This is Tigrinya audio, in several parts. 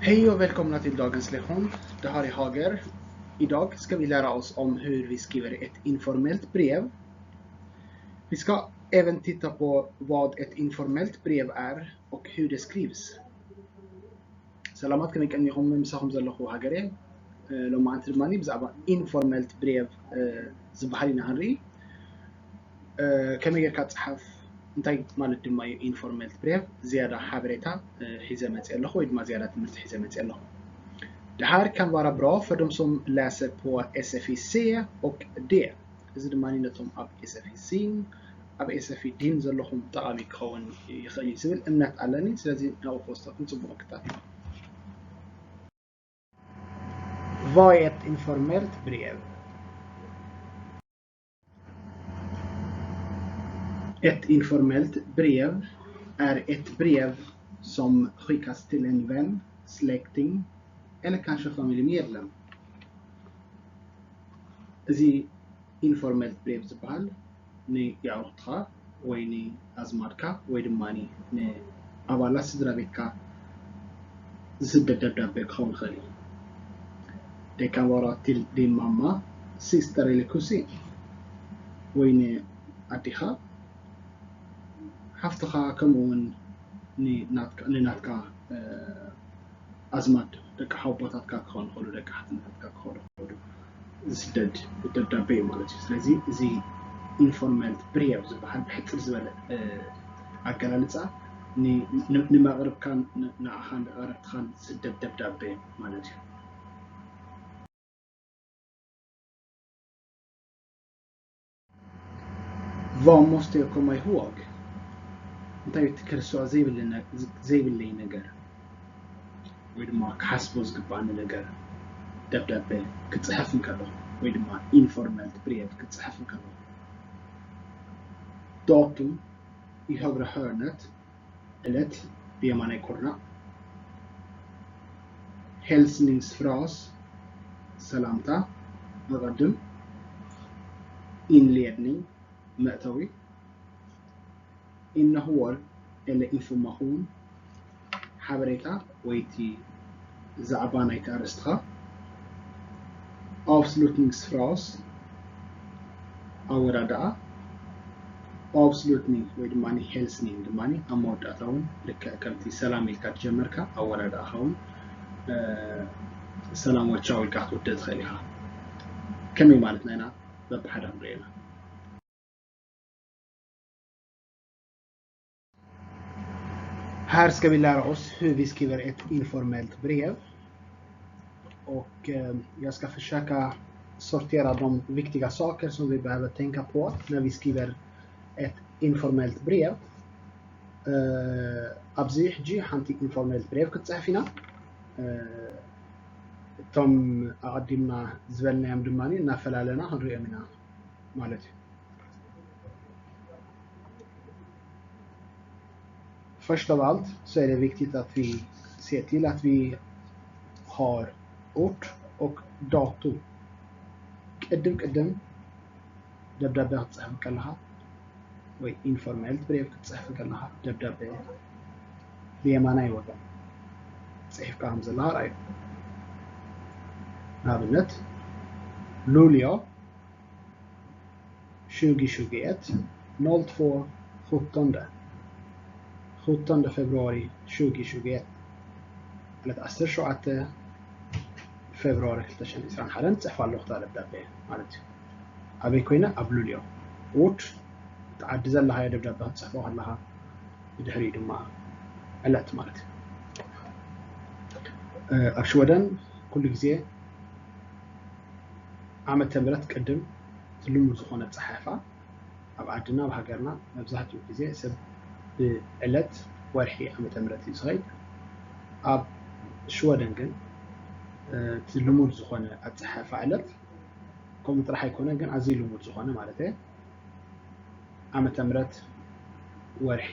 Hej och välkomna till dagens lektion. Det här är Hager. Idag ska vi lära oss om hur vi skriver ett informellt brev. Vi ska även titta på vad ett informellt brev är och hur det skrivs. ሰላማት፣ ከመይ ቀኒኹም? ምሳኹም ዘለኹ ሃገር እየ። እ፣ ሎማዓንቲ ድማ ብዛዕባ ኢንፎርመልት ብሬቭ፣ እ፣ ዝበሃል ኢና ክንርኢ። እ፣ ከመይ ጌርካ ትጽሓፍ፣ እንታይ ማለት ድማ እዩ ኢንፎርመልት ብሬቭ፣ ዝያዳ ሓበሬታ፣ እ፣ ሒዘ መጽእ ኣለኹ ወይ ድማ ዝያዳ ትምህርቲ ሒዘ መጽእ ኣለኹ። Det här kan vara bra för de som läser på S F I C och D. እዚ ድማ ነቶም ኣብ S F I C ኣብ S F I D ዘለኹም ጠቓሚ ክኸውን ይኽእል እዩ ዝብል እምነት ኣለኒ። ስለዚ ናብኡ ክወስደኩም። ጽቡቕ ክታተሉ። Vad är ett informellt brev? Ett informellt brev är ett brev som skickas till en vän, släkting eller kanske familjemedlem. እዚ ኢንፎርመል ብሬቭ ዝበሃል ንየዕሩኽትኻ ወይ ንኣዝማድካ ወይ ድማ ንኣባላት ስድራ ቤትካ ዝስደድ ደብዳቤ ክኸውን ይኽእል እዩ። Det kan vara till din mamma, syster eller kusin. ወይ ንኣዴኻ፣ ሓፍትኻ፣ ከምኡ እውን ንናትካ፣ ንናትካ፣ እ፣ ኣዝማድ፣ ደቂ ሓውቦታትካ ክኾኑ ይኽእሉ፣ ደቂ ሓትነታትካ ክኾኑ ይኽእሉ፣ ዝስደድ ደብዳቤ እዩ ማለት እዩ። ስለዚ እዚ ኢንፎርመል ብሬቭ ዝበሃል ብሕጽር ዝበለ፣ እ፣ ኣገላልጻ ን-፣ ን-፣ ንመቕርብካን ን-፣ ንዓኻን ንቐረብትኻን ዝስደድ ደብዳቤ ማለት እዩ። Vad måste jag komma ihåg? እንታይ እቲ ክርስዖ ዘይብለይ ነ-፣ ዘይብለይ ነገር ወይ ድማ ክሓስቦ ዝግባኣኒ ነገር፣ ደብዳቤ ክጽሕፍ እንከለኹ ወይ ድማ ኢንፎርመል ብሬቭ ክጽሕፍ እንከለኹ፣ datum i högra hörnet፣ ዕለት ብየማናይ ኩርናዕ፣ hälsningsfras፣ ሰላምታ፣ መቐድም፣ inledning፣ መእተዊ፣ innehåll eller information፣ ሓበሬታ ወይ እቲ ዛዕባ ናይቲ ኣርእስትኻ፣ avslutningsfras፣ ኣወዳድኣ፣ avslutning ወይ ድማ hälsning ድማ ኣብ መወዳእታ እውን ልክዕ ከምቲ ሰላም ኢልካ ዝጀመርካ ኣወዳድኣኻ እውን፣ እ፣ ሰላም ወይ ቻው ኢልካ ክትውድእ ትኽእል ኢኻ። ከመይ ማለትና ኢና? በብሓደ ክንሪኦ ኢና። Här ska vi lära oss hur vi skriver ett informellt brev. Och, eh, jag ska försöka sortera de viktiga saker som vi behöver tänka på när vi skriver ett informellt brev. Eh, ኣብዚ ሕጂ ሓንቲ ኢንፎርመል ብሬቭ ክትጽሕፍ ኢና። Eh፣ እቶም ኣቐዲምና ዝበልናዮም ድማ እናፈላለና ክንሪኦም ኢና ማለት እዩ። Först av allt så är det viktigt att vi ser till att vi har ort och datum. ቅድም ቅድም ደብዳቤ ክትጽሕፍ ከለኻ ወይ ኢንፎርመል ብሬቭ ክትጽሕፍ ከለኻ ደብዳቤ ብየማናይ ወገን ጽሒፍካ ከም ዘለኻ ርኣዩ። ንኣብነት ሉልዮ tjugo tjugoett, noll två sjutton, sjuttonde februari tjugo tjugoett, ዕለት ዓሰርተ ሸውዓተ ፌብሩዋሪ ክልተ ሽሕን ዕስራን ሓደን ጽሕፍ ኣለኹ እታ ደብዳቤ ማለት እዩ። ኣበይ ኮይነ? ኣብ ሉልዮ። ኡድ፣ እቲ ዓዲ ዘለኻዮ ደብዳቤ ክትጽሕፎ ከለኻ፣ ብድሕሪኡ ድማ ዕለት ማለት እዩ። ኣብ ሽወደን ኩሉ ግዜ ዓመተ ምህረት ቅድም እቲ ልሙድ ዝኾነ ኣጸሓሕፋ፣ ኣብ ዓድና፣ ኣብ ሃገርና መብዛሕትኡ ግዜ ሰብ ብዕለት፣ ወርሒ፣ ዓመተ ምህረት እዩ ዝኸይድ። ኣብ ሽወደን ግን፣ እ፣ እቲ ልሙድ ዝኾነ ኣጸሓሕፋ ዕለት፣ ከምኡ ጥራሕ ኣይኮነን፣ ግን ኣዝዩ ልሙድ ዝኾነ ማለት እየ፣ ዓመተ ምህረት፣ ወርሒ፣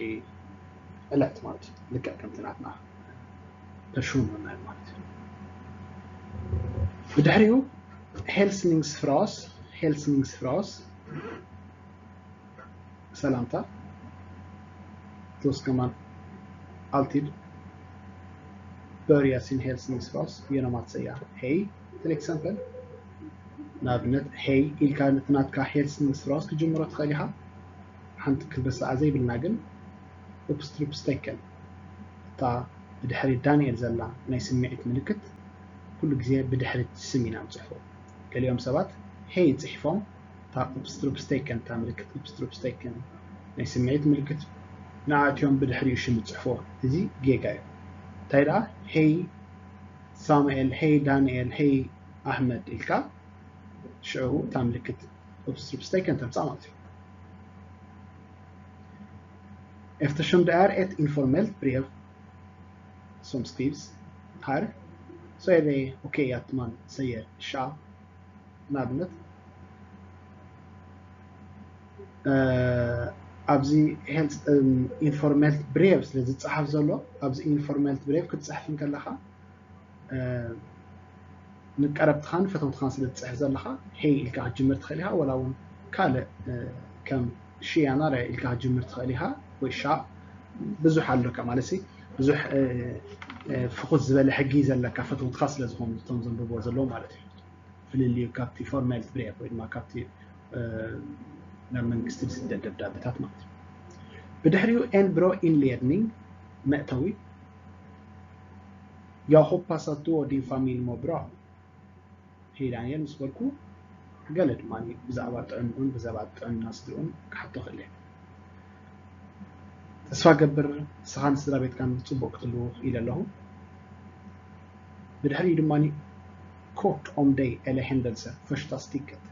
ዕለት ማለት እዩ። ልክዕ ከምቲ ናትና ተሹም ማለት እዩ። ብድሕሪኡ ሄልስኒንግስ ፍራስ፣ ሄልስኒንግስ ፍራስ፣ ሰላምታ፣ ቶስከማን፣ ኣልቲድ፣ börja sin hälsningsfras genom att säga hej, till exempel. ንኣብነት፣ ሄይ ኢልካ ነቲ ናትካ hälsningsfras ክጅምሮ ትኽእል ኢኻ። ሓንቲ ክልተ ሰዓ ዘይብልና ግን፣ ኡፕስትሩፕስቴከን፣ እታ ብድሕሪ ዳንኤል ዘላ ናይ ስምዒት ምልክት፣ ኩሉ ግዜ ብድሕሪ እቲ ስም ኢና ንጽሕፎ። ገሊኦም ሰባት ሄይ ጽሒፎም፣ እታ ኡፕስትሩፕስቴከን፣ እታ ምልክት ኡፕስትሩፕስቴከን ናይ ስምዒት ምልክት ንኣእትዮም ብድሕሪኡ ሽም ይጽሕፍዎ። እዚ ጌጋ እዩ። እንታይ ደኣ፣ ሄይ ሳሙኤል፣ ሄይ ዳንኤል፣ ሄይ ኣሕመድ ኢልካ ሽዑ እታ ምልክት ኡፕስትሩፕስቴከን ተምጻእ ማለት እዩ። Eftersom det är ett informellt brev som skrivs här, så är det okej att man säger tja, ንኣብነት። እ፣ ኣብዚ ሄልስ ኢንፎርመልት ብሬቭ ስለ ዝፀሓፍ ዘሎ፣ ኣብዚ ኢንፎርመልት ብሬቭ ክትፅሕፍ እንከለኻ፣ እ፣ ንቀረብትኻን ፈተውትኻን ስለ ትፅሕፍ ዘለኻ፣ ሄይ ኢልካ ክትጅምር ትኽእል ኢኻ። ወላ እውን ካልእ፣ እ፣ ከም ሽያና ኢልካ ክትጅምር ትኽእል ኢኻ። ወይ ሻ፣ ብዙሕ ኣለካ ማለት ሲ፣ ብዙሕ፣ እ፣ እ፣ ፍኹስ ዝበለ ሕጊ ዘለካ ፈተውትኻ ስለ ዝኾኑ እቶም ዘንብብዎ ዘለዉ ማለት እዩ። ፍልልዩ ካብቲ ፎርማልት ብሬቭ ወይ ድማ ካብቲ፣ እ፣ ናብ መንግስቲ ዝስደድ ደብዳቤታት ማለት እዩ። ብድሕሪኡ en bra inledning መእተዊ። Jag hoppas att du och din familj mår bra. ሄይ ዳንኤል ምስ በልኩ፣ ገለ ድማ ብዛዕባ ጥዕንኡን ብዛዕባ ጥዕና ስድርኡን ክሓቶ ክእል እየ። ተስፋ ገብር ንስኻን ስድራ ቤትካን ጽቡቕ ክትህልዉ ኢለ ኣለኹ። ብድሕሪኡ ድማ ኮርት ኦም ደይ ኤለ ሄንደልሰ ፈሽታ ስቲከት።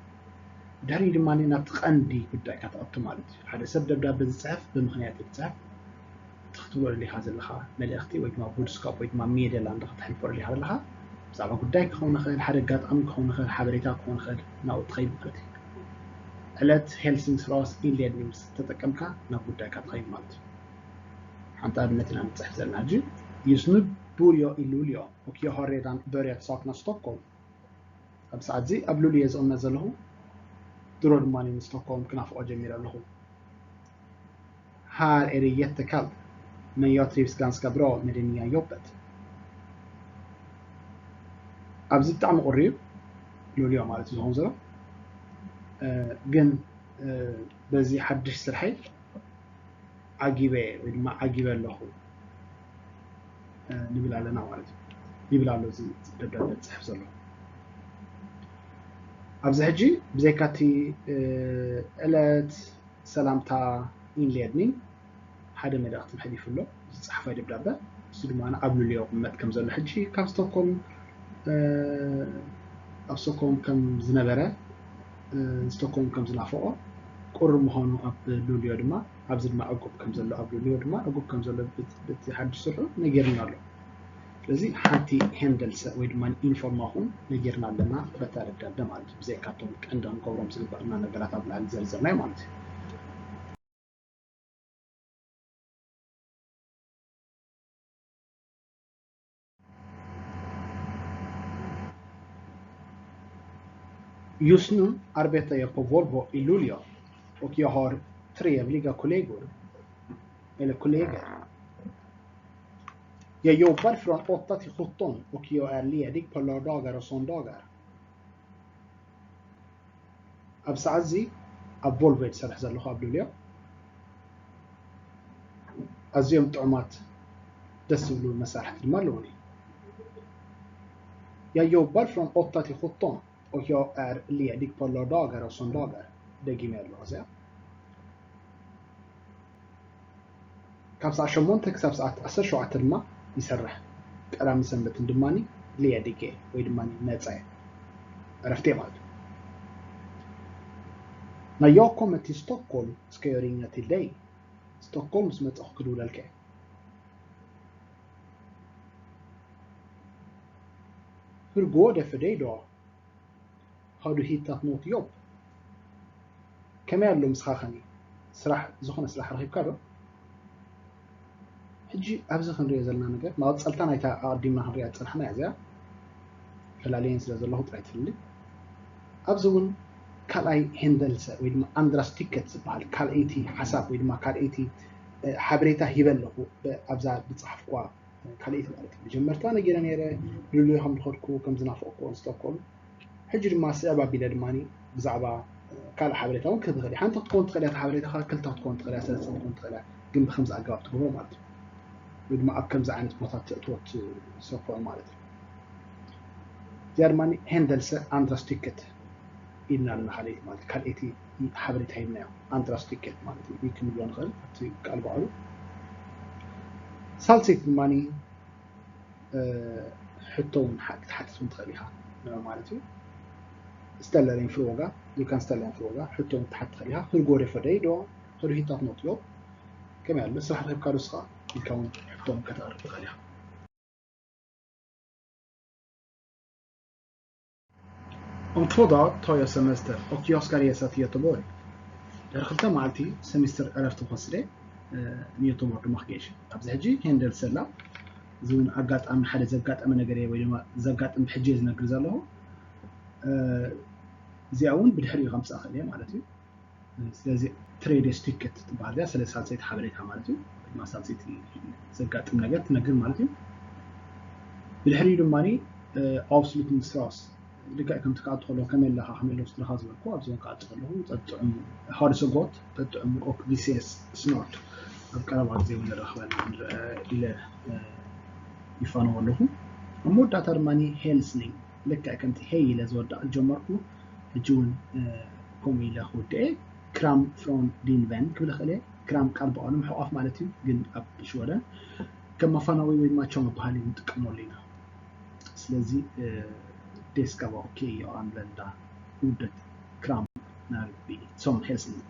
ብድሕሪኡ ድማ ናብቲ ቀንዲ ጉዳይካ ትኣቱ ማለት እዩ። ሓደ ሰብ ደብዳቤ ዝጽሕፍ ብምኽንያት እዩ ዝጽሕፍ። እቲ ክትብሎ ደሊኻ ዘለኻ መልእኽቲ ወይ ድማ ቡድስካፕ ወይ ድማ ሜደላንድ ከተሕልፎ ደሊኻ ዘለኻ፣ ብዛዕባ ጉዳይ ክኸውን ይኽእል፣ ሓደ ኣጋጣሚ ክኸውን ይኽእል፣ ሓበሬታ ክኸውን ይኽእል፣ ናብኡ ትኸይድ ማለት እዩ። ዕለት ሄልሲንግስራውስ ኢንሌድኒንግስ ተጠቀምካ ናብ ጉዳይካ ትኸይድ ማለት እዩ። ሓንቲ ኣብነት ኢና ንጽሕፍ ዘለና ሕጂ። Just nu bor jag i Luleå och jag har redan börjat sakna Stockholm. ኣብ ሰዓት እዚ ኣብ ሉልዮ እየ ዝቕመጥ ዘለኹ። ድሮ ድማ ንስቶክሆልም ክናፍቖ ጀሚረ ኣለኹ። Här är det jättekallt, men jag trivs ganska bra med det nya jobbet. ኣብዚ ብጣዕሚ ቁሪ እዩ፣ ሉልዮ ማለት እዩ ዝኸውን ዘሎ። እ፣ ግን፣ እ፣ በዚ ሓድሽ ስርሐይ ዓጊበ ወይ ድማ ዓጊበ ኣለኹ፣ እ፣ ንብል ኣለና ማለት እዩ። ይብል ኣሎ እዚ ደብዳቤ ዝጽሕፍ ዘሎ። ኣብዚ ሕጂ ብዘይካ እቲ፣ እ፣ ዕለት ሰላምታ ኢንሌድኒንግ ሓደ መልእኽቲ መሕሊፉ ኣሎ፣ ዝጸሓፋይ ደብዳበ። እሱ ድማ ኣብ ሉልዮ ክቕመጥ ከም ዘሎ፣ ሕጂ ካብ ስቶክሆልም፣ እ፣ ኣብ ስቶክሆልም ከም ዝነበረ፣ እ፣ ስቶክሆልም ከም ዝናፈቖ፣ ቁሩብ ምዃኑ ኣብ ሉልዮ ድማ፣ ኣብዚ ድማ ዕቁብ ከም ዘሎ፣ ኣብ ሉልዮ ድማ ዕቁብ ከም ዘሎ ብት-፣ በቲ ሓድሽ ስርሑ ነጊርና ኣሎ። ስለዚ ሓንቲ ሄንደልሰ ወይ ድማ ኢንፎርማኹን ነጊርና ኣለና በታ ደብዳበ ማለት እዩ። ብዘይካቶም ቀንዲ ክንገብሮም ዝግባእና ነገራት ኣብ ላዕሊ ዘርዘርናዮ ማለት እዩ። Just nu arbetar jag på Volvo i Luleå och jag har trevliga kollegor, eller kollegor. Jag jobbar från åtta till sjutton och jag är ledig på lördagar och söndagar. ኣብ ሰዓት እዚ ኣብ ቮልቮ እየ ዝሰርሕ ዘለኹ ኣብ ሉልዮ። ኣዝዮም ጥዑማት ደስ ዝብሉ መሳርሕቲ ድማ ኣለዉኒ። Jag jobbar från åtta till sjutton och jag är ledig på lördagar och söndagar. ደጊመ ኣለኹ እዚኣ። ካብ ሰዓት ሸሞንተ ክሳብ ሰዓት ዓሰርተ ሸውዓተ ድማ ይሰርሕ። ቀዳምን ሰንበትን ድማ ሌዲጌ ወይ ድማ ነፃ እየ፣ ዕረፍቲ እየ ማለት እዩ። När jag kommer till Stockholm ska jag ringa till dig. ስቶክሆልም ምስ መጻኹ ክድውለልካ እየ። Hur går det för dig då? Har du hittat något jobb? ከመይ ኣሎ ምስኻ ኸኒ? ስራሕ፣ ዝኾነ ስራሕ ረኺብካ ዶ? ሕጂ ኣብዚ ክንሪኦ ዘለና ነገር፣ መቐጸልታ ናይታ ኣቐዲምና ክንሪኣ ዝጸናሕና እያ እዚኣ። ፈላልየን ስለ ዘለኹ ጥራይ ትፍሊ። ኣብዚ እውን ካልኣይ ሄንደልሰ ወይ ድማ ኣንድራስ ቲከት ዝበሃል ካልኣይቲ ሓሳብ ወይ ድማ ካልኣይቲ፣ እ፣ ሓበሬታ ሂበ ኣለኹ፣ ብ-፣ ኣብዛ ዝጸሓፍኩዋ ካልኣይቲ ማለት እዩ። መጀመርታ ነጊረ ነይረ፣ ድሉው ከም ዝኸድኩ፣ ከም ዝናፈቕኩ ንስቶክሆልም። ሕጂ ድማ ስዕብ ኣቢለ ድማ ብዛዕባ ካልእ ሓበሬታ እውን ክህብ ይኽእል እየ። ሓንቲ ክትከውን ትኽእል እያ፣ እታ ሓበሬታኻ ክልተ ክትከውን ትኽእል እያ፣ ሰለስተ ክትከውን ትኽእል እያ፣ ግን ብከምዚ ኣገባብ ትገብሮ ማለት እዩ። ወይ ድማ ኣብ ከምዚ ዓይነት ቦታ ተእትዎ ትሰፍሖ ማለት እዩ። እዚኣ ድማ Händelse andre stycket ኢልና ኣለና፣ ካልኣይቲ ማለት እዩ። ካልኣይቲ ሓበሬታ ሂብናዮ፣ andre stycket ማለት እዩ። ክንብሎ ንኽእል ኣብቲ ቃል ባዕሉ። ሳልሰይቲ ድማ ሕቶ እውን ክትሓትት እውን ትኽእል ኢኻ ማለት እዩ። Ställa en fråga, du kan ställa en fråga, ሕቶ እውን ክትሓትት ትኽእል ኢኻ። Hur går det för dig då? Har du hittat något jobb? ከመይ ኣሎ፣ ስራሕ ረኺብካ ዶ ንስኻ ኢልካ እውን ሕቶ እውን ከተቕርብ ትኽእል ኢኻ። Om två dagar tar jag semester och jag ska resa till Göteborg. ድሕሪ ክልተ መዓልቲ ሰሚስተር ዕረፍቲ ክወስድ እየ፣ ንዮቶቦርግ ድማ ክገይሽ። ኣብዚ ሕጂ Händelse ኣላ። እዚ እውን ኣጋጣሚ፣ ሓደ ዘጋጠመ ነገር እየ፣ ወይ ድማ ዘጋጥም ብሕጂ እየ ዝነግር ዘለኹ። እዚኣ እውን ብድሕሪኡ ከምፅኣ ክእል እየ ማለት እዩ። ስለዚ tredje stycket ትበሃል እያ፣ ስለ ሳልሰይቲ ሓበሬታ ማለት እዩ። ድማ ሳልሰይቲ ዘጋጥም ነገር ትነግር ማለት እዩ። ብድሕሪኡ ድማ Avslutningsfras፣ ልክዕ ከምቲ ክኣቱ ከለኹ ከመይ ኣለኻ፣ ከመይ ኣለዉ ስድራኻ ዝበልኩ፣ ኣብዚ እውን ክኣቱ ከለኹ፣ ጠጥዑም፣ ha det så gott፣ ጠጥዑም፣ och vi ses snart፣ ኣብ ቀረባ ግዜ እውን ንራኸበና ኢለ ይፋነዎ ኣለኹ። ኣብ መወዳእታ ድማ hälsning፣ ልክዕ ከምቲ ሄይ ኢለ ዝወድእ ዝጀመርኩ፣ ሕጂ እውን ከምኡ ኢለ ክውድእ እየ። Kram från din vän ክብል እኽእል እየ። Kram ቃል ብቐሉ ምሕቋፍ ማለት እዩ፣ ግን ኣብ ሽወደን ከም መፋነዊ ወይ ድማ ቻው መበሃሊ ንጥቀመሉ ኢና። ስለዚ det ska vara okej att använda ordet kram när vi, som hälsning.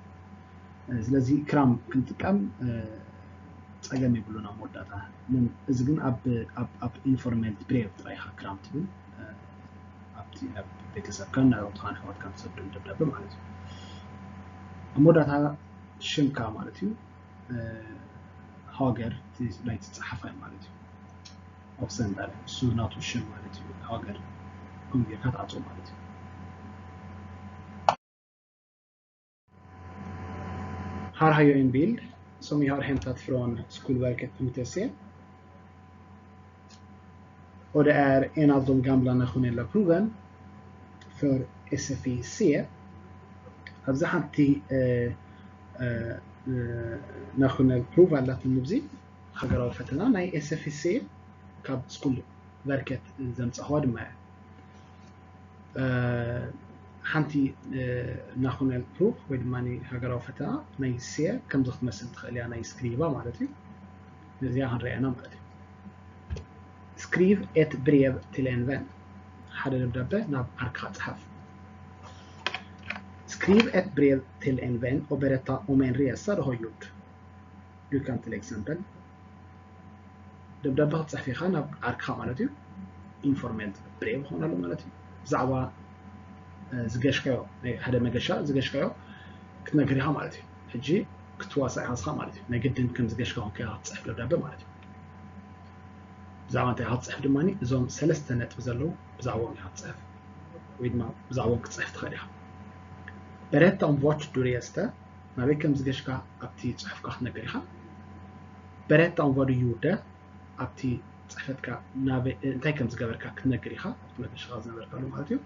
ስለዚ kram ክንጥቀም ጸገም የብሉን ኣብ መወዳእታ። እዚ ግን ኣብ informellt brev ጥራይ ኢኻ kram ትብል፣ ኣብቲ ናብ ቤተሰብካን ናብ ኣቦኻን ኣሕዋትካን ትሰዶም ደብዳበ ማለት እዩ። ኣብ መወዳእታ ሽምካ ማለት እዩ፣ ሃገር ናይቲ ጸሓፋይ ማለት እዩ። Avsändare፣ እሱ ናቱ ሽም ማለት እዩ። ሃገር ከምኡ ጌርካ ትዓጾ ማለት እዩ። Här har jag en bild som jag har hämtat från skolverket punkt se. Och det är en av de gamla nationella proven för S F I C. ኣብዚ ሓንቲ national prov ኣላትኒ፣ ኣብዚ ሃገራዊ ፈተና ናይ S F I C ካብ ስኩል ቨርከት ዘምጻእዋ ድማ እያ። ሓንቲ national prov ወይ ድማ ሃገራዊ ፈተና ናይ ሴ ከምዚ ክትመስል ትኽእል እያ፣ ናይ ስክሪቫ ማለት እዩ። ነዚኣ ክንሪኣ ኢና ማለት እዩ። Skriv ett brev till en vän፣ ሓደ ደብዳበ ናብ ዓርክኻ ጽሓፍ። Skriv ett brev till en vän och berätta om en resa du har gjort. Du kan till exempel ደብዳበ ክትጽሕፍ ኢኻ ናብ ዓርክኻ ማለት እዩ። Informellt brev ክኾን ኣሎ ማለት እዩ። ብዛዕባ ዝገሽካዮ፣ ናይ ሓደ መገሻ ዝገሽካዮ ክትነግር ኢኻ ማለት እዩ። ሕጂ ክትዋሳእ ኢኻ ንስኻ ማለት እዩ። ናይ ግድን ከም ዝገሽካ ኮንካ ኢኻ ክትጽሕፍ ደብዳበ ማለት እዩ። ብዛዕባ እንታይ ኢኻ ክትጽሕፍ ድማ እዞም ሰለስተ ነጥቢ ዘለዉ ብዛዕባኦም ኢኻ ክትጽሕፍ፣ ወይ ድማ ብዛዕባኦም ክትጽሕፍ ትኽእል ኢኻ። Berätta om vart du reste፣ ናበይ ከም ዝገሽካ ኣብቲ ጽሑፍካ ክትነግር ኢኻ። Berätta om vad du gjorde፣ ኣብቲ ጽሕፈትካ እንታይ ከም ዝገበርካ ክትነግር ኢኻ፣ ኣብቲ መገሻኻ ዝነበርካሉ ማለት እዩ።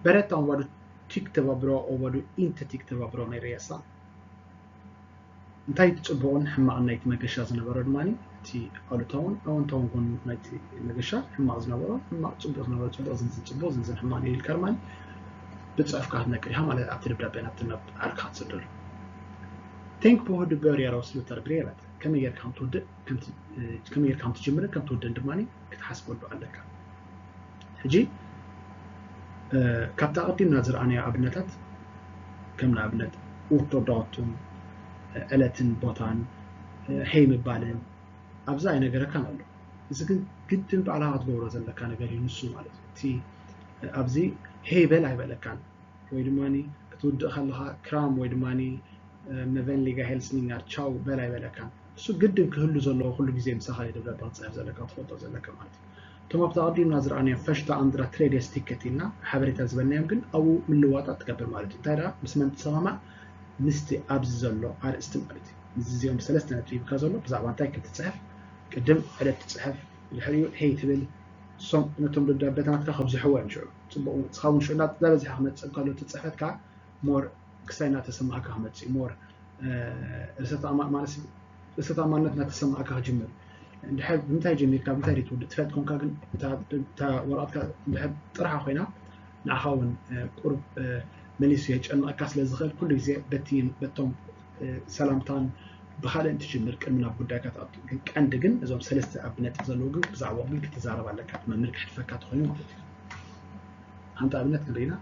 Berätta om vad du tyckte var bra och vad du inte tyckte var bra med resan። እንታይ ጽቡቕን ሕማቕን ናይቲ መገሻ ዝነበሮ ድማ፣ እቲ ኣሉታውን ኣወንታውን ጎኑ ናይቲ መገሻ፣ ሕማቕ ዝነበሮ ሕማቕ፣ ጽቡቕ ዝነበሮ ጽቡቕ፣ ዝንዝን ጽቡቕ፣ ዝንዝን ሕማቕ ኢልካ ድማ ብጽሑፍካ ክትነግር ኢኻ ማለት፣ ኣብቲ ደብዳበ ናብቲ ናብ ዓርክኻ ትሰደሉ። Tänk på hur du börjar och slutar brevet። ከመይ ጌርካ ከም ትውድእ፣ ከመይ ጌርካ ከም ትጅምርን ከም ትውድእን ድማ ክትሓስበሉ ኣለካ። ሕጂ ካብቲ ኣቐዲምና ዝረኣናዮ ኣብነታት፣ ከም ንኣብነት ort och datum፣ ዕለትን ቦታን፣ ሄይ ምባልን ኣብዚ ኣይነገረካን ኣሎ። እዚ ግን ግድን ባዕልኻ ክትገብሮ ዘለካ ነገር እዩ ንሱ ማለት እዩ። እቲ ኣብዚ ሄይ በል ኣይበለካን፣ ወይ ድማ ክትውድእ ከለኻ ክራም ወይ ድማ መቨንሊጋ ሄልስኒንጋር ቻው በል ኣይበለካን። እሱ ግድን ክህሉ ዘለዎ ኩሉ ግዜ ምሳኻ እዩ ደብዳበ ክትፅሕፍ ዘለካ ክትፈልጦ ዘለካ ማለት እዩ። እቶም ኣብቲ ኣቐዲምና ዝረኣናዮ ፈሽታ ኣንድራ ትሬድየ ስቲከት ኢልና ሓበሬታ ዝበልናዮም ግን ኣብኡ ምልዋጣት ትገብር ማለት እዩ። እንታይ ደኣ ምስ መን ትሰማማዕ? ምስቲ ኣብዚ ዘሎ ኣርእስቲ ማለት እዩ። እዚ እዚኦም ሰለስተ ነጥቢ ሂብካ ዘሎ ብዛዕባ እንታይ ከም ትፅሕፍ ቅድም ዕለት ትፅሕፍ፣ ድሕሪኡ ሄይ ትብል። እሶም ነቶም ደብዳቤታትካ ከብዝሕዎ እዮም። ሽዑ ፅቡቕ፣ ንስኻ እውን ሽዑ እናበዝሐ ክመፅእ እንከሎ እቲ ፅሕፈትካ ሞር ክሳይ እናተሰማዕካ ክመፅእ እዩ። ሞር ርእሰ ተኣማ- ማለት ርእሰ ተኣማንነት እናተሰማዕካ ክጅምር። እንድሕር ብምንታይ ጀሚርካ፣ ብምንታይ ድዩ ትውድእ ትፈልጥ ኮንካ፣ ግን እታ እታ ወረቐትካ እንድሕር ጥርሓ ኮይና ንዓኻ እውን ቁሩብ መሊሱ የጨንቐካ ስለ ዝኽእል ኩሉ ግዜ በቲ በቶም ሰላምታን ብኻልእን ትጅምር ቅድሚ ናብ ጉዳይካ ትኣቱ። ግን ቀንዲ ግን እዞም ሰለስተ ኣብ ነጥቢ ዘለዉ ግን ብዛዕባኦም ግን ክትዛረብ ኣለካ፣ እቲ መምህር ክሕልፈካ ተኾይኑ ማለት እዩ። ሓንቲ ኣብነት ክንርኢና።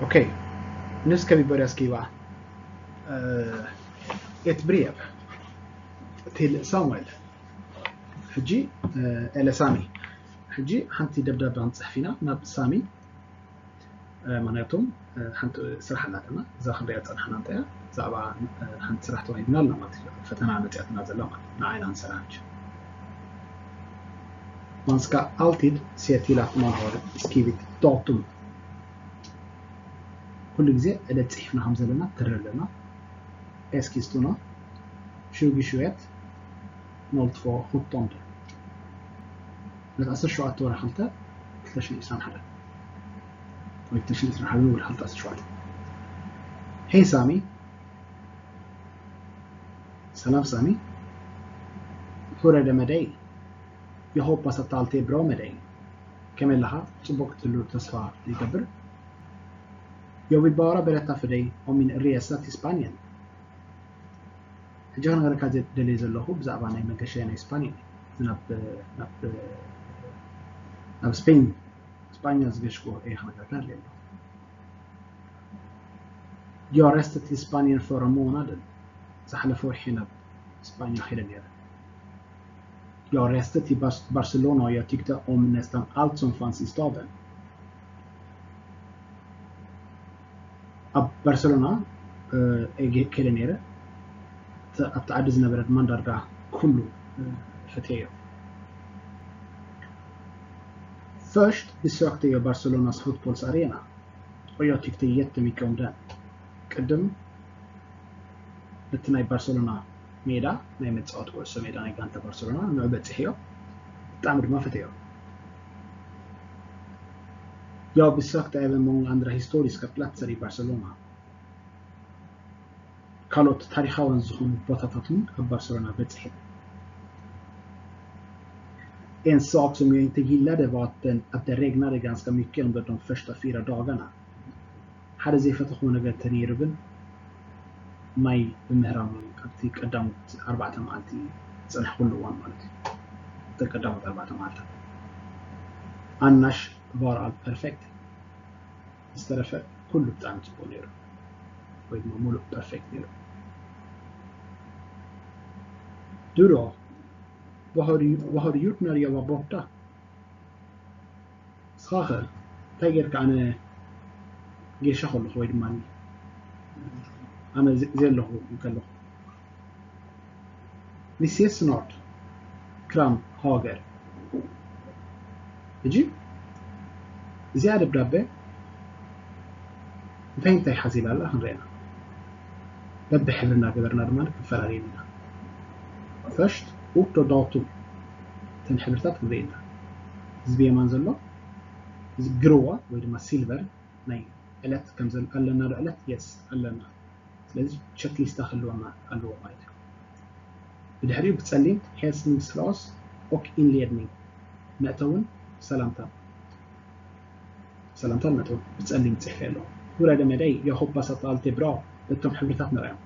Okej, nu ska vi börja skriva eh, ett brev till Samuel. ሕጂ ኤለ ሳሚ፣ ሕጂ ሓንቲ ደብዳቤ ክንፅሕፍ ኢና ናብ ሳሚ። ምክንያቱም ሓንቲ ስራሕ ኣላትና፣ እዛ ክንሪኣ ዝፀናሕና እንታይ እያ? ብዛዕባ ሓንቲ ስራሕ ተዋሂብና ኣላ ማለት እዩ። ፈተና መፅያትና ዘላ ማለት እዩ። ንዓይና ንሰራሕ። Man ska alltid se till att man har skrivit datum. ኩሉ ግዜ ዕለት ፅሒፍና ከም ዘለና ትርኢ ኣለና። Eskilstuna, tjugo tjugoett, noll två sjutton. ዕለት ዓሰርተ ሸውዓተ ወርሒ ክልተ ክልተ ሽሕን ዕስራን ሓደ ወይ ክልተ ሽሕን ዕስራን ሓደ ንብል፣ ክልተ ዓሰርተ ሸውዓተ። Hej Sami. ሰላም ሳሚ፣ hur är det med dig? Jag hoppas att allt är bra med dig. ከመይ ኣለኻ? ጽቡቕ ክትህሉ ተስፋ ይገብር። Jag vill bara berätta för dig om min resa till Spanien. ሕጂ ክነግረካ ደልየ ዘለኹ ብዛዕባ ናይ መገሻ ናይ ስፓንያ፣ ናብ ናብ ናብ ስፔን፣ ስፓንያ ዝገሽኩ እየ ክነግረካ ደልየ ኣለኹ። Jag reste till Spanien förra månaden. ዝሓለፈ ወርሒ ናብ ስፓንያ ከይደ ነይረ። Jag reste till Barcelona och jag tyckte om nästan allt som fanns i staden. ኣብ ባርሰሎና ከይደ ነይረ። ኣብቲ ዓዲ ዝነበረ ድማ ዳርጋ ኩሉ ፈትየዮ። Först besökte jag Barcelonas fotbollsarena. Och jag tyckte jättemycket om den. ቅድም እቲ ናይ ባርሰሎና ሜዳ፣ ናይ መፃወቲ ኩዕሶ ሜዳ ናይ ጋንታ ባርሰሎና ንዑ በፂሐዮ፣ ብጣዕሚ ድማ ፈተዮ። Jag besökte även många andra historiska platser i Barcelona. ካልኦት ታሪኻውያን ዝኾኑ ቦታታት እውን ኣብ ባርሰሎና በፂሐ። En sak som jag inte gillade var att, den, att det regnade ganska mycket under de första fyra dagarna. ሓደ ዘይፈተኽዎ ነገር እንተነይሩ ግን ማይ ብምህራሙ ኣብቲ ቀዳሞት ኣርባዕተ መዓልቲ ዝፀናሕኩሉ እዋን ማለት እዩ። እተን ቀዳሞት ኣርባዕተ መዓልታት። Annars var allt perfekt. ዝተረፈ ኩሉ ብጣዕሚ ፅቡቕ ነይሩ፣ ወይ ድማ ሙሉእ ፐርፌክት ነይሩ። Du då? Vad har du, vad har du gjort när jag var borta? ንስኻ ኸ እንታይ ጌርካ ኣነ ጌሻ ከለኹ ወይ ድማ ኣነ ዘየለኹ እንከለኹ? Ni ses snart, Kram Hager. ሕጂ እዚኣ ደብዳቤ እንታይ እንታይ ሓዚላ ኣላ ክንሪኣ ኢና። በብሕብሪ እናገበርና ድማ ክንፈላለየን ኢና። Först, ort och datum፣ እተን ሕብርታት ክንርኢ ኢና። እዚ ብየማን ዘሎ እዚ ግርዋ ወይ ድማ ሲልቨር ናይ ዕለት ከም ዘሎ ኣለና ዶ ዕለት? የስ ኣለና። ስለዚ ቸክሊስታ ክህልወና ኣለዎ ማለት እዩ። ብድሕሪኡ ብፀሊም Hälsningsfras och inledning፣ መእተውን ሰላምታን፣ ሰላምታን መእተውን ብፀሊም ፅሕፈ ኣለዎ። Hur är det med dig? Jag hoppas att allt är bra። እቶም ሕብርታት ንርኣዮም።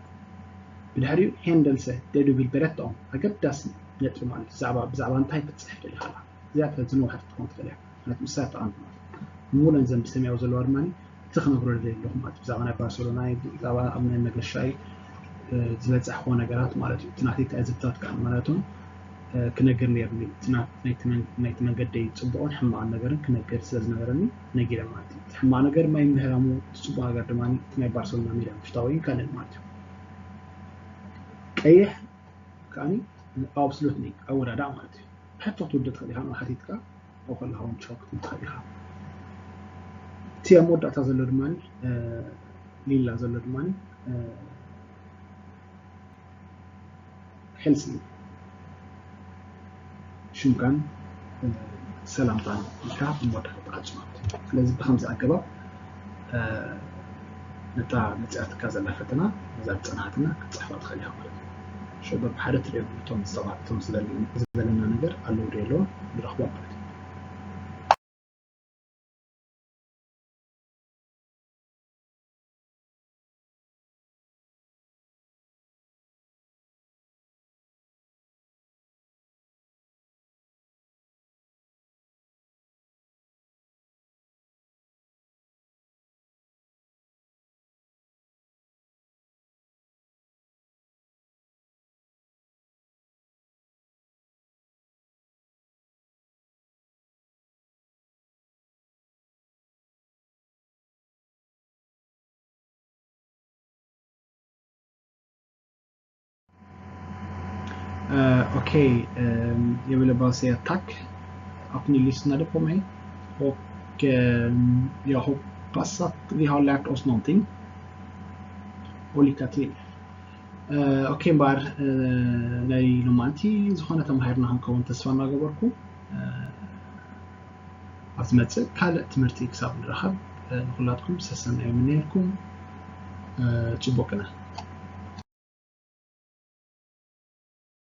ብድሕሪኡ Händelse, det du vill berätta om፣ ኣገዳሲ ነጥቢ ማለት እዩ። ብዛዕባ እንታይ ክትፅሕፍ ደሊኻ? እዚኣ ዝነውሐት ክትኮን ትኽእል እያ። ምክንያቱ ንሳ ጠቓሚ ማለት እዩ። ሙለን ዘን ብሰማያዊ ዘለዋ ድማ እቲ ክነግሮ ደልየ ኣለኹ ማለት እዩ። ብዛዕባ ናይ ባርሰሎና፣ ብዛዕባ ኣብ ናይ መገሻይ ዝበፃሕዎ ነገራት ማለት እዩ። እቲ ናተይ ትዕዝብታት ከዓ ማለትም ክነግር ነይርኒ። ናይቲ መንገደይ ፅቡቕን ሕማቕን ነገርን ክነግር ስለ ዝነበረኒ ነጊረ ማለት እዩ። እቲ ሕማቕ ነገር ማይ ምህራሙ፣ እቲ ፅቡቕ ነገር ድማ እቲ ናይ ባርሰሎና ሜዳ ምፍታው እዩ ካልእን ማለት እዩ። ቀይሕ ከዓኒ ኣብስሉት ኒ ኣወዳድኣ ማለት እዩ። ሕቶ ክትውድእ ትኽእል ኢኻ፣ ንሓቲትካ ኣብኡ ከለኻ እውን ቻው ክትብል ትኽእል ኢኻ። እቲ ኣብ መወዳእታ ዘሎ ድማ ሊላ ዘሎ ድማ፣ እ፣ ሕልሲ እዩ። ሽምካን ሰላምታን ኢልካ መወዳእታ ትዓጹ ማለት እዩ። ስለዚ ብከምዚ ኣገባብ ነታ መጺኣትካ ዘላ ፈተና ነዛ ዝጸንሓትና ክትጽሕፋ ትኽእል ኢኻ ማለት እዩ። ሸበብ ሓደ ትሪኦም እቶም ዝተባህልቶም ዝበለና ነገር ኣለዉ ዶ የለውን ንረኽቦም ማለት እዩ። Eh, Okej, ehm, jag ville bara säga tack att ni lyssnade på mig. Och ehm, jag hoppas att vi har lärt oss någonting. Och lycka till. Eh, Okej, እምበኣር eh, ናይ ሎማንቲ ዝኾነ ተማሂርና ክንከውን ተስፋ እናገበርኩ eh, ኣብ ዝመፅእ ካልእ ትምህርቲ ክሳብ ንራኸብ eh, ንኩላትኩም ሰሰናዩ ምነየልኩም። Eh, ፅቡቅ ቅነ።